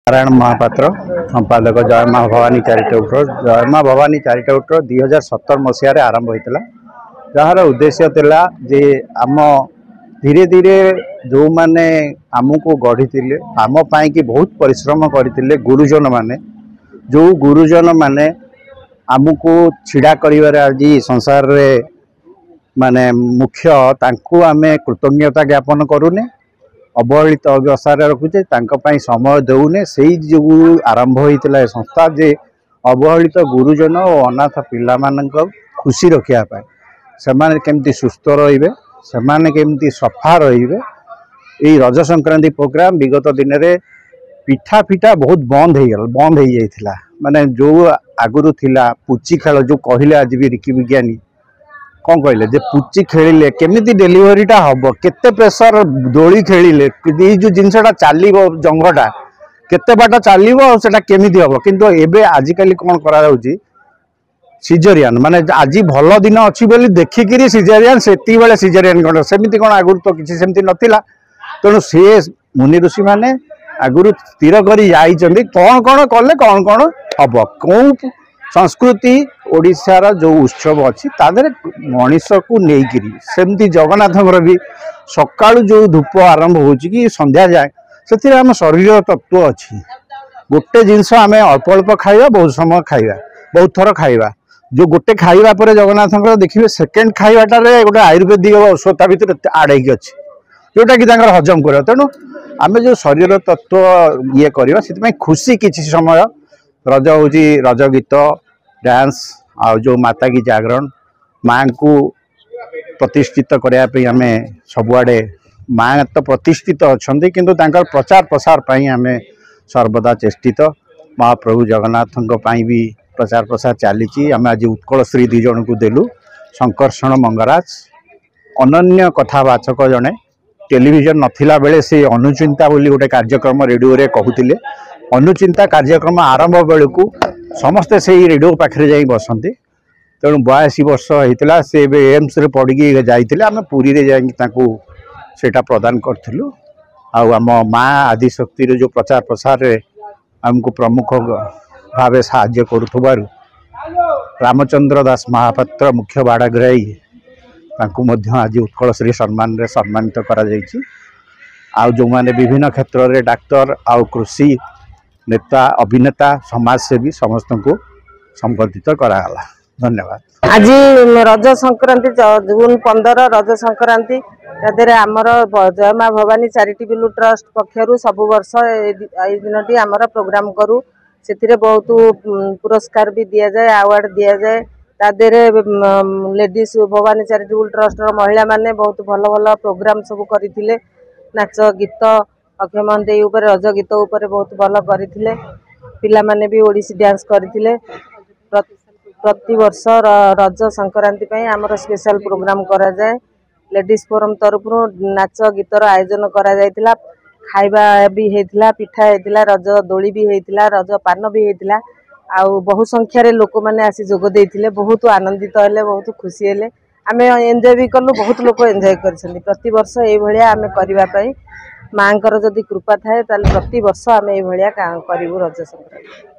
ନାରାୟଣ ମହାପାତ୍ର, ସମ୍ପାଦକ, ଜୟ ମା Bhabani charitable trust. ଜୟ ମା ଭବାନୀ ଚାରିଟେବଲ୍ ଟ୍ରଷ୍ଟ 2017 ମସିହାରେ ଆରମ୍ଭ ହୋଇଥିଲା, ଯାହାର ଉଦ୍ଦେଶ୍ୟ ଥିଲା ଯେ ଆମ ଧୀରେ ଧୀରେ ଯେଉଁମାନେ ଆମକୁ ଗଢ଼ିଥିଲେ, ଆମ ପାଇଁକି ବହୁତ ପରିଶ୍ରମ କରିଥିଲେ, ଗୁରୁଜନମାନେ, ଯେଉଁ ଗୁରୁଜନମାନେ ଆମକୁ ଛିଡ଼ା କରିବାରେ ଆଜି ସଂସାରରେ ମାନେ ମୁଖ୍ୟ, ତାଙ୍କୁ ଆମେ କୃତଜ୍ଞତା ଜ୍ଞାପନ କରୁନେ, ଅବହେଳିତ ଅବସ୍ଥାରେ ରଖୁଛେ, ତାଙ୍କ ପାଇଁ ସମୟ ଦେଉନେ। ସେଇ ଯୋଗୁଁ ଆରମ୍ଭ ହୋଇଥିଲା ଏ ସଂସ୍ଥା ଯେ ଅବହେଳିତ ଗୁରୁଜନ ଓ ଅନାଥ ପିଲାମାନଙ୍କ ଖୁସି ରଖିବା ପାଇଁ, ସେମାନେ କେମିତି ସୁସ୍ଥ ରହିବେ, ସେମାନେ କେମିତି ସଫା ରହିବେ। ଏଇ ରଜ ସଂକ୍ରାନ୍ତି ପ୍ରୋଗ୍ରାମ, ବିଗତ ଦିନରେ ପିଠା ଫିଠା ବହୁତ ବନ୍ଦ ହେଇଗଲା, ବନ୍ଦ ହେଇଯାଇଥିଲା। ମାନେ ଯେଉଁ ଆଗରୁ ଥିଲା ପୁଚି ଖେଳ, ଯେଉଁ କହିଲେ ଆଜି ବି ରିକି ବିଜ୍ଞାନୀ କ'ଣ କହିଲେ ଯେ ପୁଚି ଖେଳିଲେ କେମିତି ଡେଲିଭରିଟା ହବ, କେତେ ପ୍ରେସର, ଦୋଳି ଖେଳିଲେ ଏଇ ଯେଉଁ ଜିନିଷଟା ଚାଲିବ, ଜଙ୍ଘଟା କେତେ ବାଟ ଚାଲିବ ଆଉ ସେଟା କେମିତି ହବ। କିନ୍ତୁ ଏବେ ଆଜିକାଲି କ'ଣ କରାଯାଉଛି, ସିଜରିଆନ, ମାନେ ଆଜି ଭଲ ଦିନ ଅଛି ବୋଲି ଦେଖିକିରି ସିଜରିଆନ, ସେତିକିବେଳେ ସିଜରିଆନ କ'ଣ ସେମିତି କ'ଣ ଆଗରୁ ତ କିଛି ସେମିତି ନଥିଲା। ତେଣୁ ସିଏ ମୁନି ଋଷିମାନେ ଆଗରୁ ସ୍ଥିର କରି ଯାଇଛନ୍ତି କ'ଣ କ'ଣ କଲେ କ'ଣ କ'ଣ ହବ। କେଉଁ ସଂସ୍କୃତି ଓଡ଼ିଶାର ଯେଉଁ ଉତ୍ସବ ଅଛି ତା ଦେହରେ ମଣିଷକୁ ନେଇକିରି, ସେମିତି ଜଗନ୍ନାଥଙ୍କର ବି ସକାଳୁ ଯେଉଁ ଧୂପ ଆରମ୍ଭ ହେଉଛି କି ସନ୍ଧ୍ୟା ଯାଏ, ସେଥିରେ ଆମ ଶରୀର ତତ୍ତ୍ୱ ଅଛି। ଗୋଟେ ଜିନିଷ ଆମେ ଅଳ୍ପ ଅଳ୍ପ ଖାଇବା, ବହୁତ ସମୟ ଖାଇବା, ବହୁତ ଥର ଖାଇବା। ଯେଉଁ ଗୋଟେ ଖାଇବା ପରେ ଜଗନ୍ନାଥଙ୍କର ଦେଖିବେ ସେକେଣ୍ଡ ଖାଇବାଟାରେ ଗୋଟେ ଆୟୁର୍ବେଦିକ ଔଷଧ ତା ଭିତରେ ଆଡ଼୍ ହେଇକି ଅଛି, ଯେଉଁଟାକି ତାଙ୍କର ହଜମ କରିବ। ତେଣୁ ଆମେ ଯେଉଁ ଶରୀର ତତ୍ତ୍ୱ ଇଏ କରିବା, ସେଥିପାଇଁ ଖୁସି କିଛି ସମୟ ରଜ ହେଉଛି ରଜ ଗୀତ, ଡ୍ୟାନ୍ସ, ଆଉ ଯେଉଁ ମାତା କି ଜାଗରଣ, ମାଆଙ୍କୁ ପ୍ରତିଷ୍ଠିତ କରିବା ପାଇଁ ଆମେ ସବୁଆଡ଼େ, ମା ତ ପ୍ରତିଷ୍ଠିତ ଅଛନ୍ତି କିନ୍ତୁ ତାଙ୍କର ପ୍ରଚାର ପ୍ରସାର ପାଇଁ ଆମେ ସର୍ବଦା ଚେଷ୍ଟିତ। ମହାପ୍ରଭୁ ଜଗନ୍ନାଥଙ୍କ ପାଇଁ ବି ପ୍ରଚାର ପ୍ରସାର ଚାଲିଛି। ଆମେ ଆଜି ଉତ୍କଳ ଶ୍ରୀ 2 ଜଣଙ୍କୁ ଦେଲୁ। ଶଙ୍କର୍ଷଣ ମଙ୍ଗରାଜ ଅନନ୍ୟ କଥାବାଚକ ଜଣେ, ଟେଲିଭିଜନ ନଥିଲା ବେଳେ ସେ ଅନୁଚିନ୍ତା ବୋଲି ଗୋଟେ କାର୍ଯ୍ୟକ୍ରମ ରେଡ଼ିଓରେ କହୁଥିଲେ। ଅନୁଚିନ୍ତା କାର୍ଯ୍ୟକ୍ରମ ଆରମ୍ଭ ବେଳକୁ ସମସ୍ତେ ସେଇ ରେଡ଼ିଓ ପାଖରେ ଯାଇ ବସନ୍ତି। ତେଣୁ 82 ବର୍ଷ ହେଇଥିଲା, ସେ ଏବେ ଏମ୍ସରେ ପଢ଼ିକି ଯାଇଥିଲେ, ଆମେ ପୁରୀରେ ଯାଇକି ତାଙ୍କୁ ସେଇଟା ପ୍ରଦାନ କରିଥିଲୁ। ଆଉ ଆମ ମା ଆଦିଶକ୍ତିର ଯେଉଁ ପ୍ରଚାର ପ୍ରସାରରେ ଆମକୁ ପ୍ରମୁଖ ଭାବେ ସାହାଯ୍ୟ କରୁଥିବାରୁ ରାମଚନ୍ଦ୍ର ଦାସ ମହାପାତ୍ର ମୁଖ୍ୟ ବାଡ଼ଗ୍ରାହୀ, ତାଙ୍କୁ ମଧ୍ୟ ଆଜି ଉତ୍କଳ ଶ୍ରୀ ସମ୍ମାନରେ ସମ୍ମାନିତ କରାଯାଇଛି। ଆଉ ଯେଉଁମାନେ ବିଭିନ୍ନ କ୍ଷେତ୍ରରେ ଡାକ୍ତର ଆଉ କୃଷି ନେତା, ଅଭିନେତା, ସମାଜସେବୀ, ସମସ୍ତଙ୍କୁ ସମ୍ବର୍ଦ୍ଧିତ କରାଗଲା। ଧନ୍ୟବାଦ। ଆଜି ରଜ ସଂକ୍ରାନ୍ତି, ଜୁନ 15 ରଜ ସଂକ୍ରାନ୍ତି। ତା ଦେହରେ ଆମର ଜୟ ମା ଭବାନୀ ଚାରିଟେବଲ୍ ଟ୍ରଷ୍ଟ ପକ୍ଷରୁ ସବୁ ବର୍ଷ ଏଇ ଦିନଟି ଆମର ପ୍ରୋଗ୍ରାମ କରୁ। ସେଥିରେ ବହୁତ ପୁରସ୍କାର ବି ଦିଆଯାଏ, ଆୱାର୍ଡ଼ ଦିଆଯାଏ। ତା ଦେହରେ ଲେଡ଼ିସ୍ ଭବାନୀ ଚାରିଟେବଲ୍ ଟ୍ରଷ୍ଟର ମହିଳାମାନେ ବହୁତ ଭଲ ଭଲ ପ୍ରୋଗ୍ରାମ ସବୁ କରିଥିଲେ। ନାଚ ଗୀତ ଅକ୍ଷୟ ମହାନ୍ତି ଉପରେ, ରଜ ଗୀତ ଉପରେ ବହୁତ ଭଲ କରିଥିଲେ। ପିଲାମାନେ ବି ଓଡ଼ିଶୀ ଡ୍ୟାନ୍ସ କରିଥିଲେ। ପ୍ରତିବର୍ଷ ରଜ ସଂକ୍ରାନ୍ତି ପାଇଁ ଆମର ସ୍ପେଶାଲ ପ୍ରୋଗ୍ରାମ କରାଯାଏ। ଲେଡ଼ିସ୍ ଫୋରମ୍ ତରଫରୁ ନାଚ ଗୀତର ଆୟୋଜନ କରାଯାଇଥିଲା। ଖାଇବା ବି ହେଇଥିଲା, ପିଠା ହେଇଥିଲା, ରଜ ଦୋଳି ବି ହେଇଥିଲା, ରଜ ପାନ ବି ହେଇଥିଲା। ଆଉ ବହୁ ସଂଖ୍ୟାରେ ଲୋକମାନେ ଆସି ଯୋଗ ଦେଇଥିଲେ। ବହୁତ ଆନନ୍ଦିତ ହେଲେ, ବହୁତ ଖୁସି ହେଲେ। ଆମେ ଏନ୍ଜୟ ବି କଲୁ, ବହୁତ ଲୋକ ଏନ୍ଜୟ କରିଛନ୍ତି। ପ୍ରତିବର୍ଷ ଏଇଭଳିଆ ଆମେ କରିବା ପାଇଁ ମାଆଙ୍କର ଯଦି କୃପା ଥାଏ ତାହେଲେ ପ୍ରତିବର୍ଷ ଆମେ ଏଇଭଳିଆ କରିବୁ ରଜ ସଂକ୍ରାନ୍ତି।